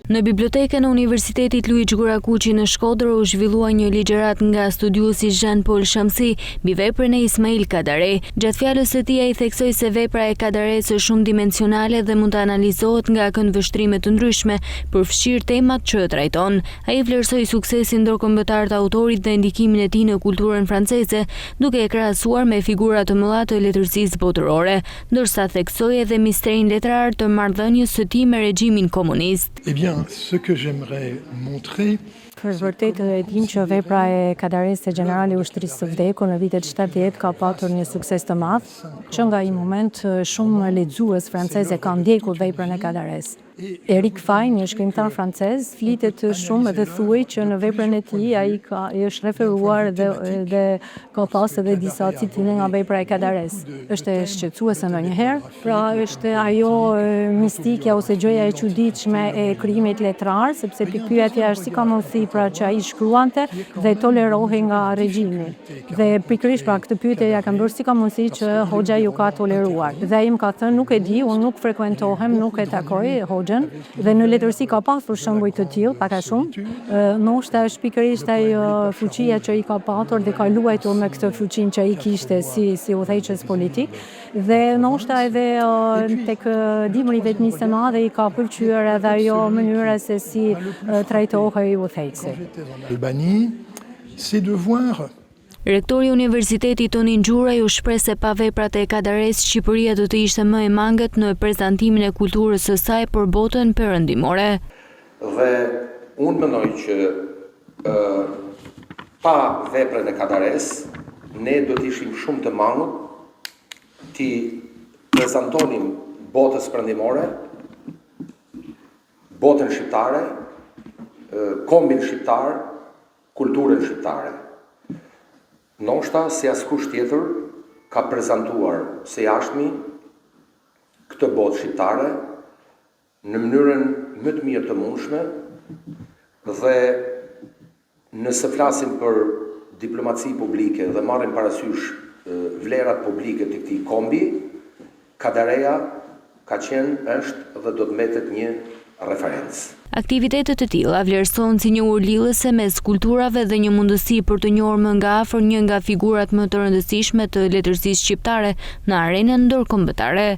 Në Bibliotekën e Universitetit Luigj Gurakuqi në Shkodër u zhvillua një ligjëratë nga studiuesi Jean Paul Shamsi mbi veprën e Ismail Kadare. Gjatë fjalës së tij ai theksoi se vepra e Kadaresë është shumëdimensionale dhe mund të analizohet nga këndvështrime të ndryshme, përfshirë temat që trajton. Ai vlerësoi suksesin ndërkombëtar të autorit dhe ndikimin e tij në kulturën franceze, duke e krahasuar me figura të mëdha të letërsisë botërore. Ndërsa theksoi edhe misterin letrar të marrëdhënies së tij me regjimin komunist. Eh bien, ce que j'aimerais montrer, Është vërtetë e dimë që vepra e Kadaresë Gjenerali i ushtrisë së vdekur në vitet 70 ka patur një sukses të madh. Që nga ai moment shumë lexues francezë e kanë ndjekur veprën e Kadaresë. Eric Fay, një shkrimtar francez, flitet shumë dhe thuhej që në veprën e tij ai ka i është referuar dhe dhe ka pas edhe disa citime nga vepra e Kadaresë. Është e shqetësuese ndonjëherë, pra është ajo mistikja ose gjëja e çuditshme e krijimit letrar, sepse pikëpyetja është si ka mundësi pra që ai shkruante dhe tolerohej nga regjimi. Dhe pikërisht pra këtë pyetje ja kam bërë si ka mundësi që hoxha ju ka toleruar. Dhe ai më ka thënë nuk e di, unë nuk frekuentohem, nuk e takoj hoxhën dhe në letërsi ka pasur shembuj të tillë, pak a shumë. Ndoshta është pikërisht ajo fuqia që i ka patur dhe ka luajtur me këtë fuqinë që ai kishte si si udhëheqës politik dhe ndoshta edhe tek Dimri i vetmisë së madhe i ka pëlqyer edhe ajo mënyra se si trajtohej udhëheqësi. Albanie, C'est de voir. Rektori i Universitetit Tonin Gjuraj u shpreh se pa veprat e Kadaresë Shqipëria do të ishte më e mangët në prezantimin e kulturës së saj për botën perëndimore. Dhe unë mendoj që pa veprën e Kadaresë ne do të ishim shumë të mangët t'i prezantonim botës perëndimore botën shqiptare, kombin shqiptar, kulturën shqiptare. Ndoshta si askush tjetër ka prezantuar së jashtmi këtë botë shqiptare në mënyrën më të mirë të mundshme dhe Nëse flasim për diplomaci publike dhe marrim parasysh vlerat publike të këtij kombi, Kadareja ka qenë, është dhe do të mbetet një referencë. Aktivitete të tilla vlerësohen si një urë lidhëse mes kulturave dhe një mundësi për të njohur më nga afër një nga figurat më të rëndësishme të letërsisë shqiptare në arenën ndërkombëtare.